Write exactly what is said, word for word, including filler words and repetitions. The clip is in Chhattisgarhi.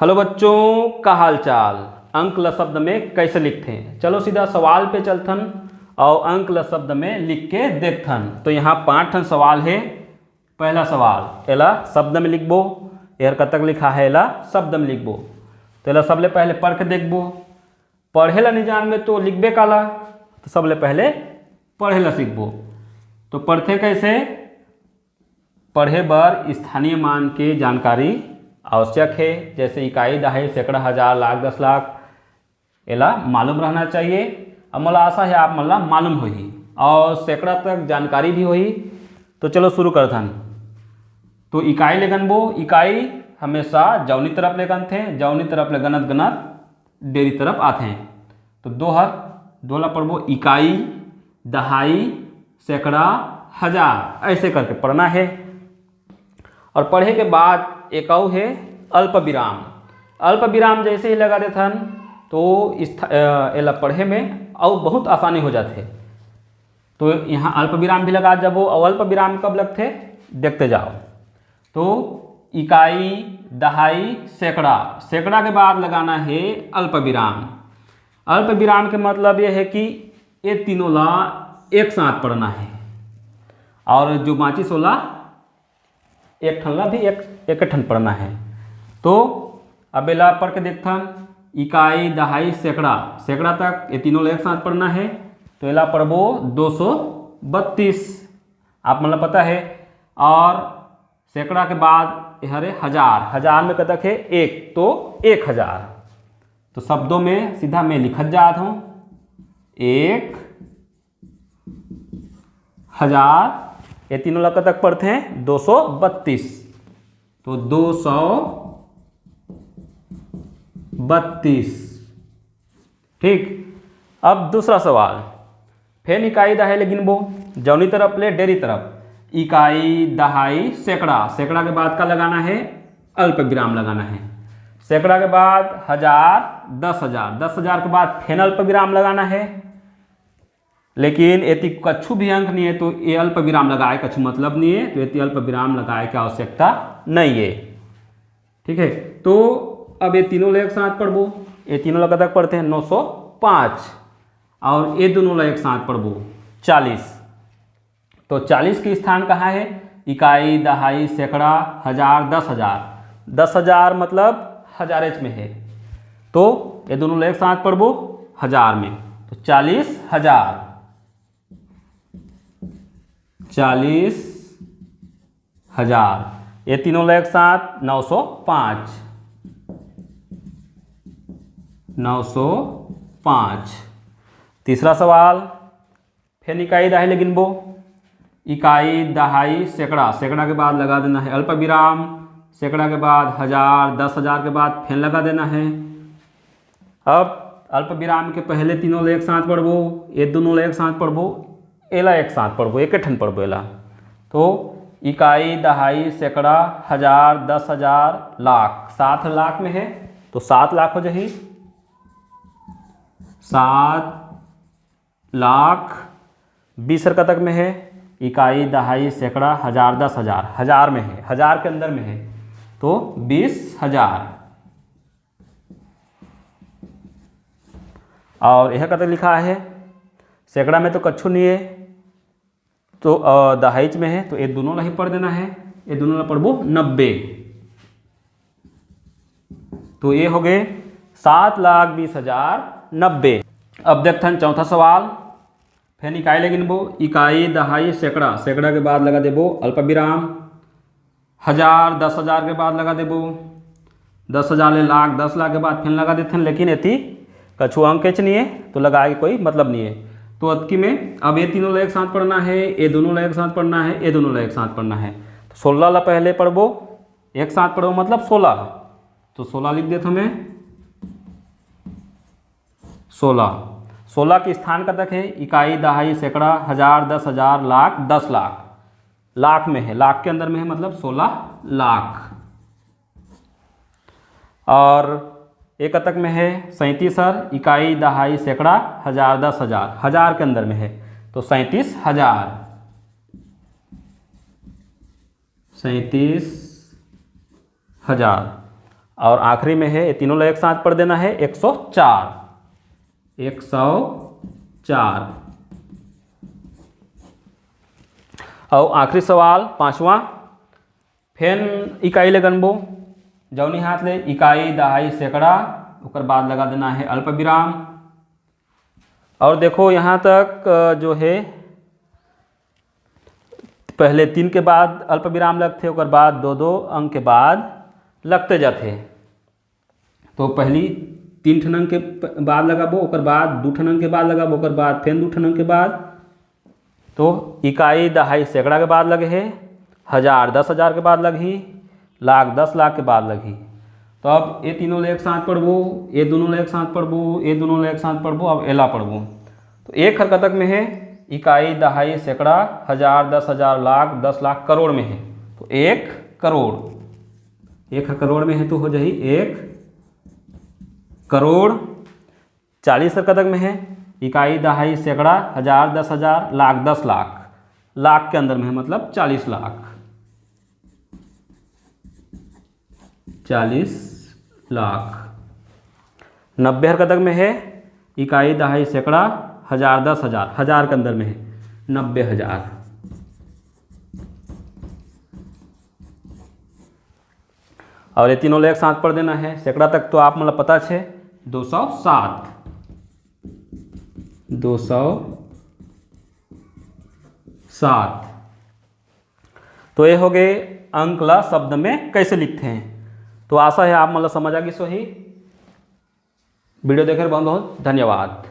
हेलो बच्चों, का हाल चाल? अंक ल शब्द में कैसे लिखथे? चलो सीधा सवाल पे चलथन और अंक ल शब्द में लिख के देखथन। तो यहाँ पांच ठन सवाल है। पहला सवाल, एला शब्द में लिखबो। एहर कतक लिखा है, एला शब्द में लिखबो। तो एला सबले पहले पढ़ के देखबो। पढ़े ला नहीं जान में तो लिखबे काला, तो सबले पहले पढ़े ला सीखबो। तो पढ़थे कैसे? पढ़े बर स्थानीय मान के जानकारी आवश्यक है, जैसे इकाई, दहाई, सैकड़ा, हजार, लाख, दस लाख, एला मालूम रहना चाहिए। अब मोला आशा है आप मन ला मालूम होही और सैकड़ा तक जानकारी भी होही। तो चलो शुरू करथन। तो इकाई ले गनबो। इकाई हमेशा जौनी तरफ ले गनथे, जौनी तरफ ले गनत गनत डेरी तरफ आथे। तो दो हर दो ला पढ़बो, इकाई, दहाई, सैकड़ा, हजार, ऐसे करके पढ़ना है। और पढ़े के बाद एक अउ है अल्प विराम। अल्प विराम जैसे ही लगा देथन तो इस एला पढ़े में अउ बहुत आसानी हो जाथे। तो यहाँ अल्प विराम भी लगा जबो। और अल्प विराम कब लगथे, देखते जाओ। तो इकाई, दहाई, सैकड़ा, सैकड़ा के बाद लगाना है अल्प विराम। अल्प विराम के मतलब ये है कि ये तीनों ला एक साथ पढ़ना है और जो बाँचिस ओला एक ठन ला भी एक एक ठन पढ़ना है। तो अब एला पढ़ के देखथन, इकाई, दहाई, सैकड़ा, सैकड़ा तक ये तीनों ला एक साथ पढ़ना है। तो एला पढ़बो दो सौ बत्तीस, आप मन ला पता है। और सैकड़ा के बाद ये हरे हजार, हजार में कतक है? एक, तो एक हजार। तो शब्दों में सीधा मैं लिखत जात हूँ, एक हजार, ये तीनों ला कतक पढ़थे? दो सौ बत्तीस। तो दो सौ बत्तीस। ठीक, अब दूसरा सवाल, फेन इकाई दहाई ले गिनबो, जौनी तरफ ले डेरी तरफ। इकाई, दहाई, सैकड़ा, सैकड़ा के बाद का लगाना है? अल्प विराम लगाना है। सैकड़ा के बाद हजार, दस हजार, दस हजार के बाद फेन अल्प विराम लगाना है। लेकिन एती कछु भी अंक नहीं है तो ये अल्प विराम लगाए कछु मतलब नहीं है, तो एती अल्प विराम लगाए के आवश्यकता नहीं है। ठीक है, तो अब ये तीनों ला एक साथ पढ़बो। ये तीनों ला कतक पढ़थे? नौ सौ पाँच। और ये दोनों ला एक साथ पढ़बो, चालीस। तो चालीस के स्थान कहाँ है? इकाई, दहाई, सैकड़ा, हजार, दस हजार। दस हजार मतलब हजारेच में है, तो ये दोनों ला एक साथ पढ़बो हजार में, तो चालीस हजार, चालीस हजार। ये तीनों ला एक साथ नौ सौ पाँच, नौ सौ पाँच। तीसरा सवाल, फेन इकाई दहाई ले गिनबो। इकाई, दहाई, सैकड़ा, सैकड़ा के बाद लगा देना है अल्प विराम, सैकड़ा के बाद हजार, दस हजार के बाद फेन लगा देना है। अब अल्प विराम के पहले तीनों ला एक साथ पढ़बो, ये दोनों ला एक साथ पढ़बो, एला एक साथ पढ़बो, एक ठन पढ़बो एला। तो इकाई, दहाई, सैकड़ा, हजार, दस हजार, लाख, सात लाख में है, तो सात लाख हो जाही। सात लाख बीस हर कतक में है? इकाई, दहाई, सैकड़ा, हजार, दस हजार, हजार में है, हजार के अंदर में है, तो बीस हजार। और यह कतक लिखा है? सैकड़ा में तो कछु नहीं है, तो अ, दहाईच में है, तो ये दोनों ला ही पढ़ देना है। ये दोनों ला पढ़बो नब्बे, तो ये हो गए सात लाख बीस हजार नब्बे। अब देखथन चौथा सवाल, फेन इकाई ले गिनबो। इकाई, दहाई, सैकड़ा, सैकड़ा के बाद लगा देबो अल्प विराम, हजार, दस हजार के बाद लगा देबो, दस हजार ले लाख, दस लाख के बाद फेन लगा देथन, लेकिन एती कछु अंक एच नहीं है, तो लगाए के कोई मतलब नहीं है। तो अतकी में अब ये तीनों ला एक साथ पढ़ना है, ये दोनों ला एक साथ पढ़ना है, ये दोनों ला एक साथ पढ़ना है। तो सोलह ला पहले पढ़बो, एक साथ पढ़बो मतलब सोलह, तो सोलह लिख देथों मैं। सोलह, सोलह के स्थान कतक है? इकाई, दहाई, सैकड़ा, हजार, दस हजार, लाख, दस लाख, लाख में है, लाख के अंदर में है, मतलब सोलह लाख। और ये कतक में है? सैंतीस हर, इकाई, दहाई, सैकड़ा, हजार, दस हजार, हजार के अंदर में है, तो सैंतीस हजार, सैंतीस हजार। और आखिरी में हे, ये तीनों ला एक साथ पढ़ देना हे, एक सौ चार, एक सौ चार। और आखिरी सवाल, पांचवा, फेन इकाई ले गनबो, जौनी हाथ ले इकाई, दहाई, सैकड़ा, ओकर बाद लगा देना हे अल्प विराम। और देखो, यहाँ तक, अ, जो हे, पहले तीन के बाद अल्प विराम लगथे, ओकर बाद दो दो अंक के बाद लगते जाथे। तो पहली तीन ठन अंक के प-, बाद लगाबो, ओकर बाद दू ठन अंक के बाद लगाबो, ओकर बाद फेन दू ठन अंक के बाद। तो इकाई, दहाई, सैकड़ा के बाद लगे हे, हजार, दस हजार के बाद लगही, लाख, दस लाख के बाद लगही। तो अब ये तीनों ले एक साथ पढ़बो, ये दोनों ले एक साथ पढ़बो, ये दोनों ले एक साथ पढ़बो, अब एला पढ़बो। तो एक हर कतक में हे, इकाई, दहाई, सैकड़ा, हजार, दस हजार, लाख, दस लाख, करोड़ में हे। तो एक करोड़, एक हर करोड़ में हे तो हो जाही एक करोड़। चालीस हर कतक में हे, इकाई, दहाई, सैकड़ा, हजार, दस हजार, लाख, दस लाख, लाख के अंदर में हे, मतलब चालीस लाख, चालीस लाख। नब्बे हर कतक में हे, इकाई, दहाई, सैकड़ा, हजार, दस हजार, हजार के अंदर में हे, नब्बे हजार। और ये तीनों ले एक साथ पढ़ देना हे। सैकड़ा तक तो आप मन ला पता हे, दो सौ सात, दो सौ सात। तो ये हो गे अंक ला शब्द में कैसे लिखते हैं। तो आशा हे आप मन ला समझ आ गिस होही। वीडियो देखे बर बहुत बहुत धन्यवाद।